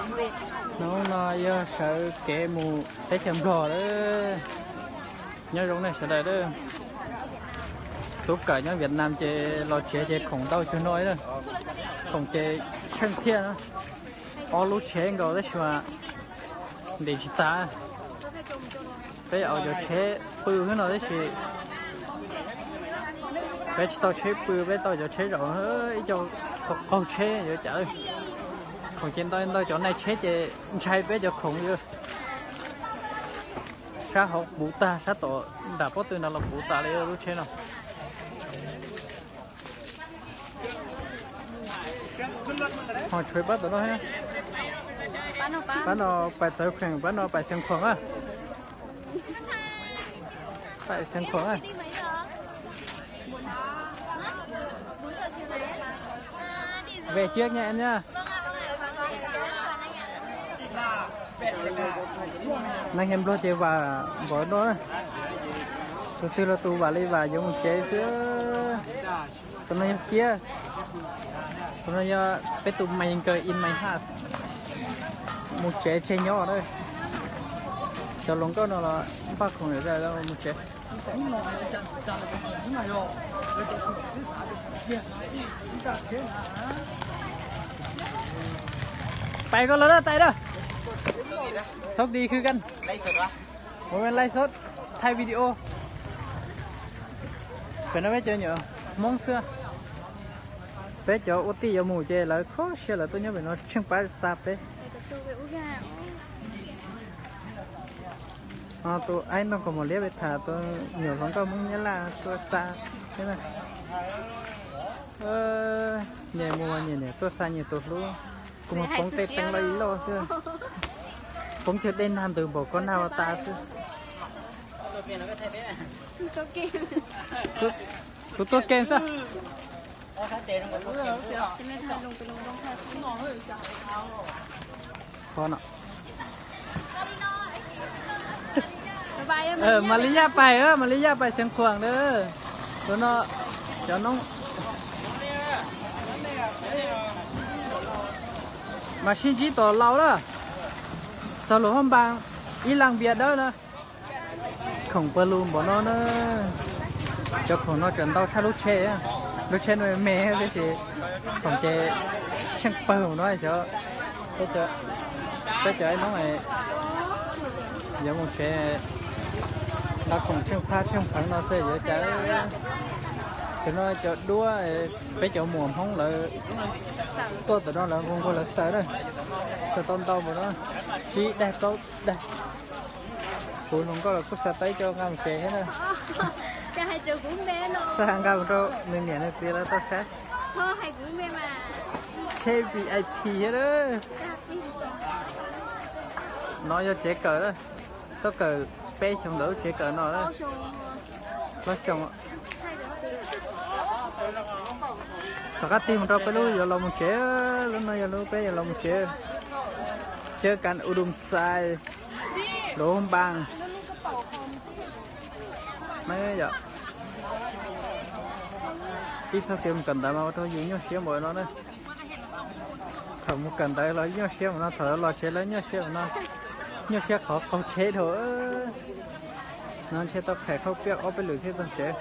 Hnub no yog sawv kev mus teb chaws Nplog lawm. Nyob zoo nej sawv daws lawm. Tub kawm nyob Vietnam ces los tsev ces khoom ntau cuag no lawm. Khoom ces tsheej thiab no. Ob lub tsheb nkaus tab sis mas ntim tsis tas. Peb ua cov tsheb pw xwb no tab sis peb tsis tau tsheb pw, peb tau cov tsheb zaum ib co qaug tsheb yuav cas. Khoom ces ntau ntau cov nai tsheb ces ntshai peb cov khoom yuav sab hauv puv tag, sab tom nram pob tw ntawd los puv tas li lub tsheb no. Ho tshuav pab tom no, pab no pais txawv kheem, pab no pais Xeev Khuam a. Pais Xeev Khuam a. Về trước nha em nha. Neeg Nplog ces vam npaum no, tus twg los tus vam li vam yuav mus tsev xwb. Tus no yog Kiab, tus no yog peb tus Mexican in my house, mus tsev tseg nyob na. Cov hluas nkauj no los npaj khoom mus tsev. Pais koj los lawm tais na. Sab di khwv kan, ua live shot, thaij video. Pem no peb cov nyuam Hmoob xwb. Peb cov ua tij yuav mus ces lawv kho siab lawv tuaj nyob pem no tsheej pab xa peb. Tus aib ntog kaus mom liab pem tham tus nyuam hluas nkauj Hmoob Nyab Laj tuaj xa thiab na. Nyias mus mas nyias niam tuaj xa nyias tus hlub. Kuv mas poob tej teeb loj ib loj xwb. Poob cog dej nag ntws npaum ko nag ua tas xwb. Kuv tuaj ke xwb. Qhov no. Mam li yaj pais, mam li yaj pais Xeev Khuam na. Tus no cov noob mas sib ntsib tom laus lawm. Tog lus hoob npas ib las npias dawb na. Khoom pawg lug npaum no na. Cov khoom no tseem ntau tshaj lub tsheb. Lub tsheb no me tiam sis khoom ces tsheej pawg no. Peb cov noob yuav mus tsev, nqa khoom tsheej phab tsheej pheev no xwb yuav cas. Tam no cov duab, peb cov muam Hmoob lawv tuaj tom no lawv nquag nquag lawv xaws na. Xaws tau ntau npaum no, tsib daig plaub daig. Kuv hluas nkauj los kuj xa tau ib co nqa mus tsev thiab na. Xa nqa mus rau nws niam nws txiv lawv tau saib. Tsheb V I P thiab. No yog tsev kawm, tuaj kawm peb xyoo ntawm lub tsev kawm no. Plaub xyoo. Tom qab tig mus rau peb lub yuav los mus tsev, lub no yog lub peb yuav los mus tsev. Chawb kas u dum xais, lub npas. Ib txoj kev mus kawm ntawv mas ua rau yus nyuaj siab npaum no na. Thaum mus kawm ntawv los nyuaj siab npaum no, thaum los tsev los nyuaj siab npaum no. Nyuaj siab qhov qaug tsheb dhau. No ntshe tau khais khauj piaj ob peb lwm thiaj txog tsev.